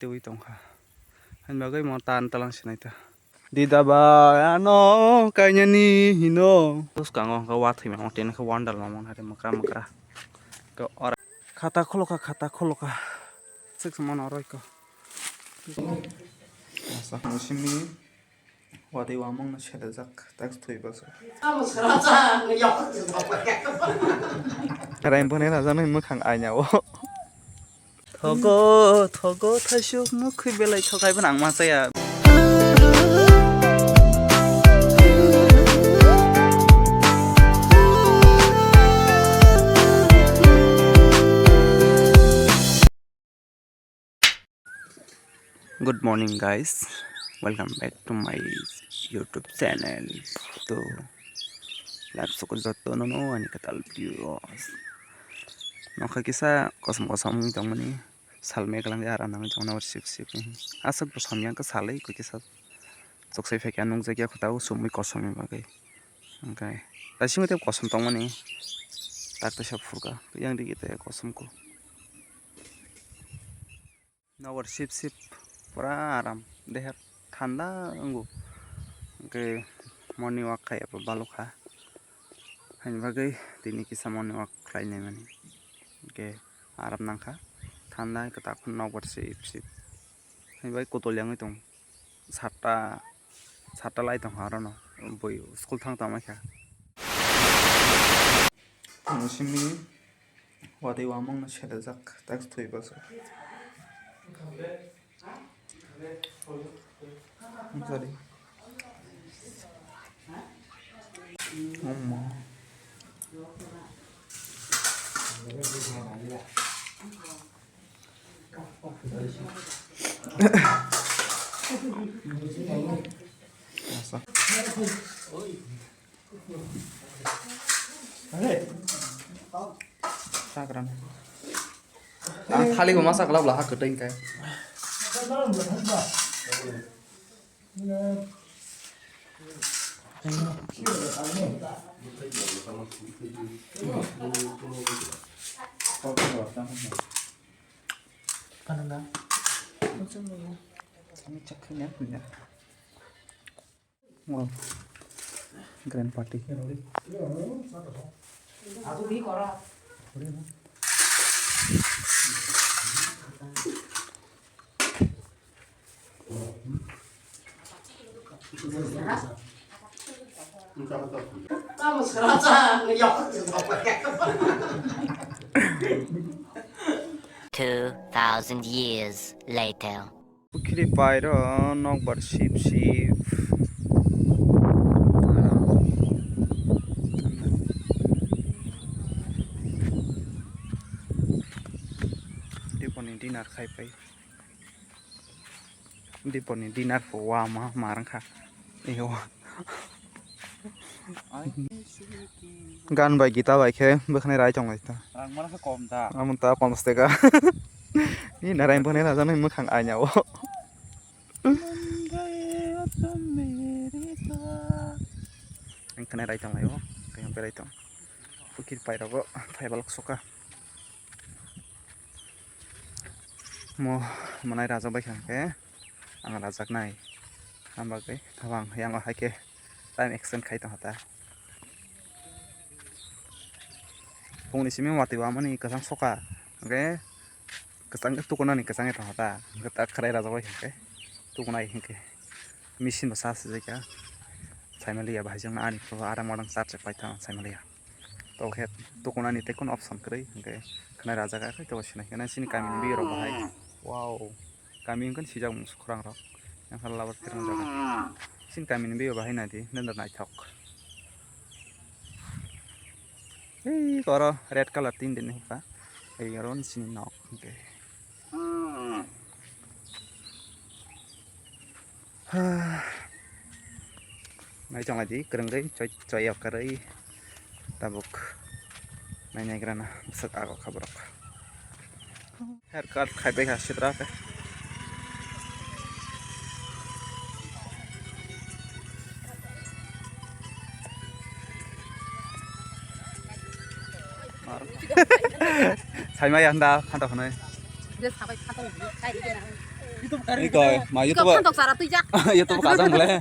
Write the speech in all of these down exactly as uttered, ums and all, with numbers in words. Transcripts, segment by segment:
Twi tongkha. Hain bagwi mo tan talang sinai ta. Dida ba ano kainani hino. Bwskango hwnkhe wathwi mamang tini khe wandal mamang hari mwkra mwkra. Khe ora khata kholoka, khata kholoka. Sik mano oro iko. Asa musimi. Watwi wamung no selejak, tak thwi bwswk. Amo sra cha, ang yok. Rain bwne rajaknai mwkhang aina o. Thogo, thogo, thaisuk mwkhwi belai thokai bwna ang ma chaya. Good morning guys, welcome back to my YouTube channel. To labsoko jotono no ani kwtal viewers. Nokha kisa kosom kosom wngwi tongmani, sal mekhwlang ya aram nangwi tongna sip sip. Aswk bo samya khe salai kisa. Chok sai phaikha nukjakya kho tabuk chumui kosom ni bagwi. Hwnkhe taisingo tei kosom tongmani tak kaisa phurkha, yang digi tei kosom kho. Nobar sip sip pura aram, deher thanda wngo. Hwnkhe morning walk khai abo balokha. Haini bagwi tini kisa morning walk khlainai mani. Hwnkhe aram nangkha, thanda kwtal nobar sip sip. Haini bagwi kotol yangwi tong. Satta, satta lai tongkha aro no, bui school thang tongmai kha. Ang simi watwi wamung no selejak, tak thwi bwswk. Sorry. Omo. Sakran. Ang khali bo masa kelap lah, ha, keteng kai. Kananga. Wow. Grand party. Two thousand years later. Pukhiri pairo nokbar sip sip. Diponi dinner khai pai. Diponi dinner pho wa ma marang kha. Eyo. Gan bai gita bai khe bwkhwnai rai tong lai ta. Rang mana khe kom da. Amo ta ponchash taka. Ni narai bwkhwnai rajaknai mwkhang aina o. Ang khwnai rai tong lai o. Khe berai tong. Pukhiri pairogo phai balok soka. Mo manai rajak bai kha hwnkhe ang rajaknai. Ang bagwi tabang yang hai khe time extend khai tongkha ta. Phungni simi watwi wamani kwchang soka hwnkhe kwchang tukunani kwchang tongkha ta. Hwnkhe tak khwrai rajak bai kha hwnkhe tukunai hwnkhe machine bo charge swijak ya. Saimaliya bahai jwngno ani phuru arang warang charge pai tong saimaliya. Tokhe tukunani tei kono option kwrwi hwnkhe khwnai rajak khe kebo sinai khe sini kamini biyaro bahai. Wow. Kami wngkha sijak mung khorang rok. Yang khala labar khe rwngjak. Sini kamini biyo bahai naidi nenda naithok. Ei oro red color tin din hukha. Ei oro sini nok hwnkhe. Nai tong di kwrwngwi choi choi yok kwrwi tabuk nai naigrana bwswk ago kha borok. Haircut khai bai kha sitra khe. Saimaya hwnda phantok hwnwi. Bwswk sabai phantok hwnwi khai rikhe na. Iko, ma YouTube. Kok khantok sara twijak. YouTube kajang le.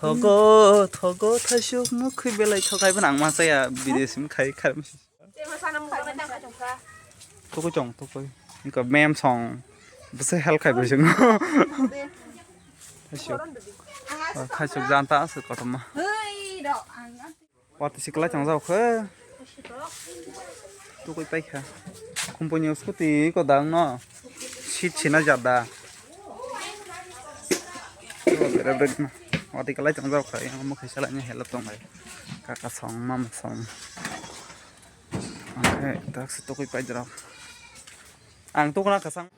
Thogo, thogo, thaisuk, mukhui belai thokai bana ang masa ya, bidesi khai khai. Tukui chong, tukui. Iko mem song. Bese hel khai bese. Thaisuk. Thaisuk janta asuk kotorma. Watwi se kwlai tong jak khe. Tukui paikha. Company o scooty ko dang no. Seat sina jada. Watwi kwlai tong jak khe. Yang mukhe salai ni help tong lai. Kaka song, mama song. Ang khe tak se tukui pai jrok. Ang tukuna kasang.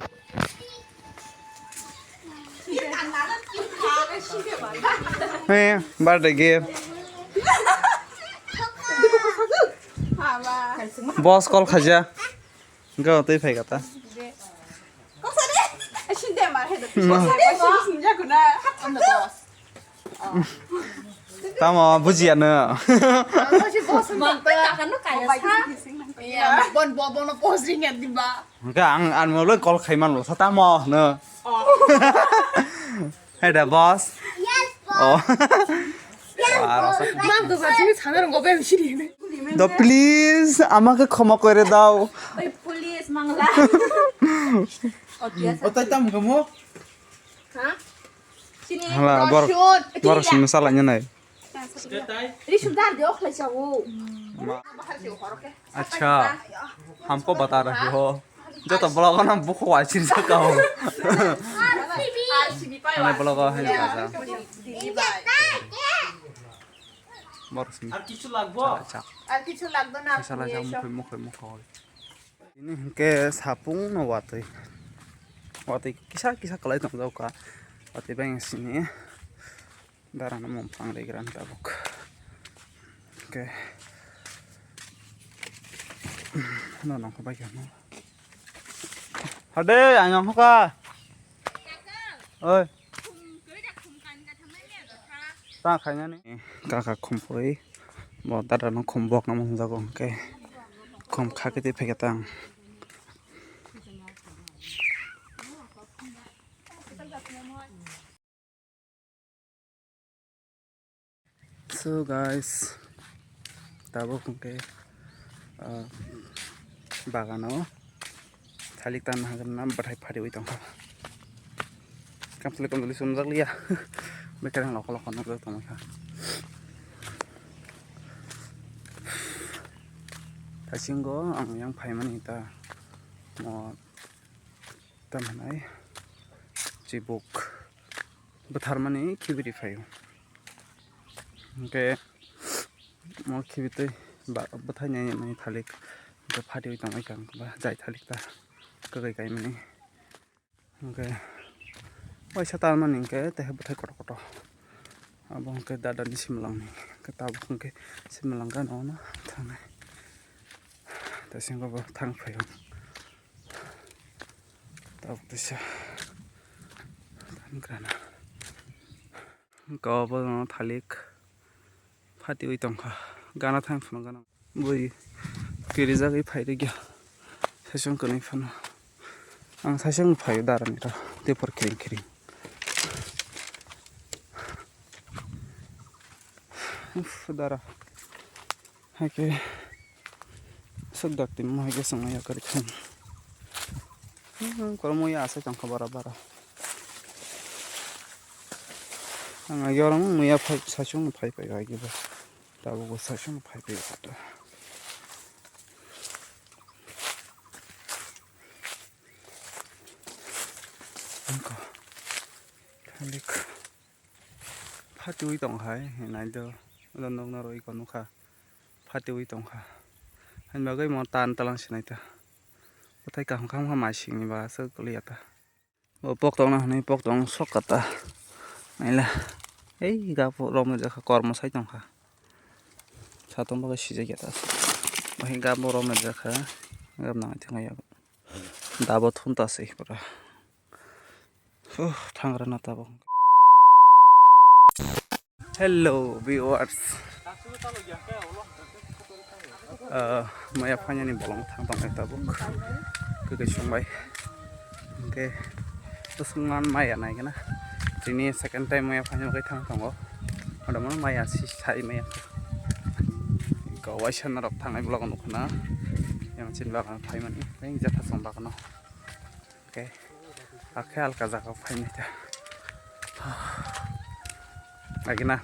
Hey, birthday gift. Boss call khaja. Go tei phai kata. Tamo bujiya no. Bon bo bono post ring at diba. Hwnkhe ang, ang mo loi call khai manlo sa tamo hwno. Hey da boss. Yes, boss. Oh. Yes, boss. Mang to ba sini sana rong gobe sini. Do please, amake khoma kore dao. Oi, police mangla. Otai tam gamo. Ha? Sini. Hala, bor, bor sini sala nyanai. Risudar de okhlai chao. Acha, hamko bata rahe ho. Joto vlog ano bukho wai sin sa kao. Ano vlog o hai kaja. Bor sini. Ar kichu lagbo? Acha. Ar kichu lagbo na? Sala jang mukhe mukhe mukhe. Ini hingke sapung no watwi. Watwi kisa kisa kalai tong jao ka. Watwi bai sini. Dara no mung pang regra tabuk. Oke. No nong ko bai ka no. Hade, ang nong ka. Oi. Ta khainani. Kaka khumpui. Bo dada no khum bok namo hwnjago hwnkhe. Khum khakhe tei phaikhe tang. So guys, tabuk hwnkhe, ah, bagano thalik tanna hwnkhana bwthai phariwi tongkha. Kamchwlwi kamchwlwi sumjak liya. Bekereng loko loko nukjak tongkha. Thasingo ang yang phaimani ta mo tamo hwnai chibuk. Bwtharmani khibiri phaio. Hwnkhe mo khibitwi ba-, bwthai nai mani thalik hwnkhe phatiwi tongwi kha, hwnkhe ba jai thalik ta kwgai kaimani. Hwnkhe waisa talmani hwnkhe tei bwthai kotor kotor. Abo hwnkhe dadani simlangni, hwnkhe tabuk hwnkhe simlang gana ono thangnai. Tei sengkhe bo thang phaio. Tabuk teisa thangrana. Hwnkhe obo no thalik phatiwi tongkha. Gana thang phano gana. Bui kirijagwi phairikya. Saichung kwnwi phano. Ang saichung phaio darani ro. Tei por kiring kiring. Uff, dara. Hai khe. Sok dak twi mo hai khe chwng ya kwrwi kha. Hmm, kormo ya asai tongkha bara bara. Ang agi oro muya phai saichung phai phai agi ba. Tabuk bo saichung phai phai ba. Angko. Thalik. Phatiwi tong hai, hinai do, do nok naro iko nukha. Phatiwi tong kha. Hain bagwi mo tan talang sinai ta. Bwthai kaham kaham kha mai singni ba aswk liya ta. Bo pok tong na hinwi pok tong sok ka ta. Naila. Ei ga pho rom jakha kormo sai tong kha. Satung bagwi sijak ya ta. Bo hin ga bo rom jakha. Gam nang thang ya. Da bo thun ta se pura. Huh, thangrana tabuk. Hello viewers. Ah, maya phainani bolong thang tong ekta buk. Kwkwi songbai. Hwnkhe bwswkno maya naikhe na. Tini second time maya phaina bagwi thang tongo. Oro maya si sai maya. Kawaisa norok thangnai vlog nukha na. Yang chin bagan phaimani. Yang jatha song bagano. Okay. Akhe alka jaga phainai ta. Agina.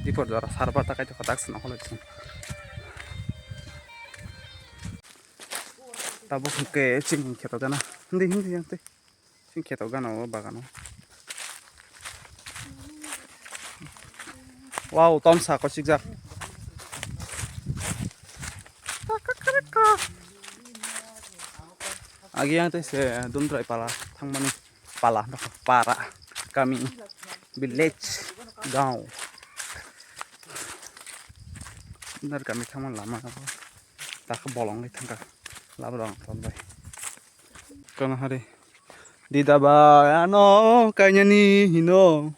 Dipor jora sarbar ta kaito katak sino kholo chini. Tabuk hwnkhe chini kheto gana. Hindi, hindi, yang tei. Chini kheto gana o bagano. Wow, tomsa kochikjak. Agi yang tei se Dumtrai pala thangmani pala, para, kami, village, gaon. Dumtrai kami thangmani lama abo. Takhe bolong ni thangkha. Lama rong tong bai. Kono hari. Dida bai ano kainani hino.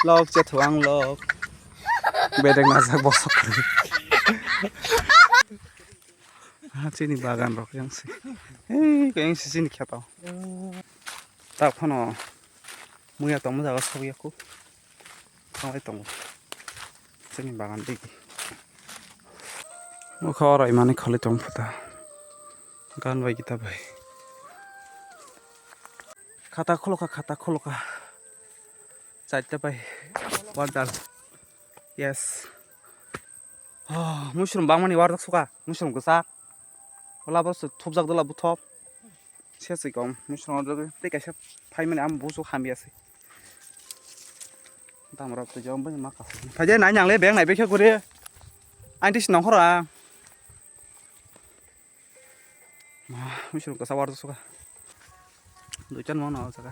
Lok chethuang lok. Bedek najak bosok. Ha, chini bagan rok yang si. Hei, kayang si chini kheto. Tak phano muya tongma jaga sok yaku. Thangwi tongo. Chini bagan digi. Mokha orai mani khali tong phuta. Gan bai kita bai. Khata kholoka, khata kholoka. Chaita bai. One dal. Yes. Oh, mushroom bangmani wardak suka. Mushroom kwchak. Ola bo thupjak dola buthop. Se se kom. Mushroom order tei kaisa phaimani am busu hamya se. Damrok tei jom bai ma ka. Phaje nai nang le beng nai bekhe guri. Ain tisi nongkhor ang. Ma, mushroom kwchak wardak suka. Duitan mano o jaga.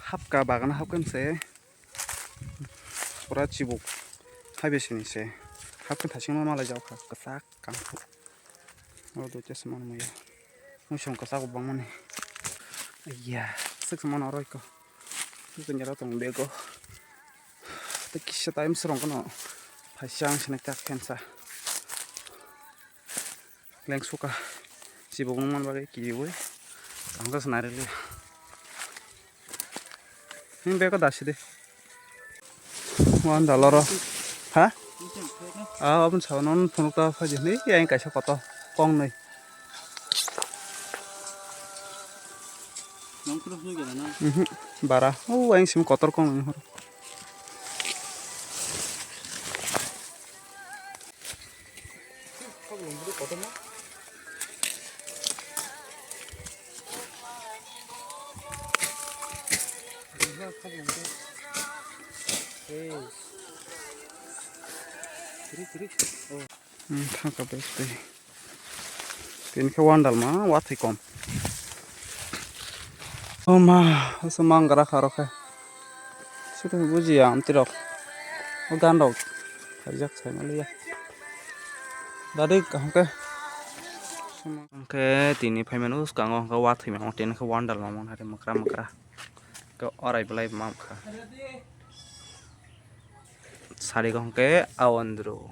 Hapka bagana hapkha se. Pura chibuk. Hai besini se. Hapkha thasingma malai jaokha. Kwchak kang. O duita se mano muya. Mushroom kwchak bangmani. Iya, sik mano roiko. Sik nyara tong bego. Tei kisa time srong kono. Phaisa ang sini tak khensa. Lengsuka. Chibuk nung man bagwi kiwi. Ang just narili. Hin beko dasi de. Wan daloro. Ha? Ah, abun sa non phunuk ta phaji ni yang kaisa koto. Kong nei. Nang kuno hunu gana na. Mhm. Bara. Oh, aing sim kotor kong nei hor. Hmm, thangka bai twi. Tini khe wandal ma wathwi kom. O ma, asa mang gra kha rokhe. Sito bujiya amtirok. O gan rok. Khaijak sai maliya. Dadi kaham khe. Hwnkhe tini phaimani bwskango hwnkhe wathwi mamo tini khe wandal mamo hari mwkra mwkra. Khe orai belai mamkha. Sari kaham khe awandru.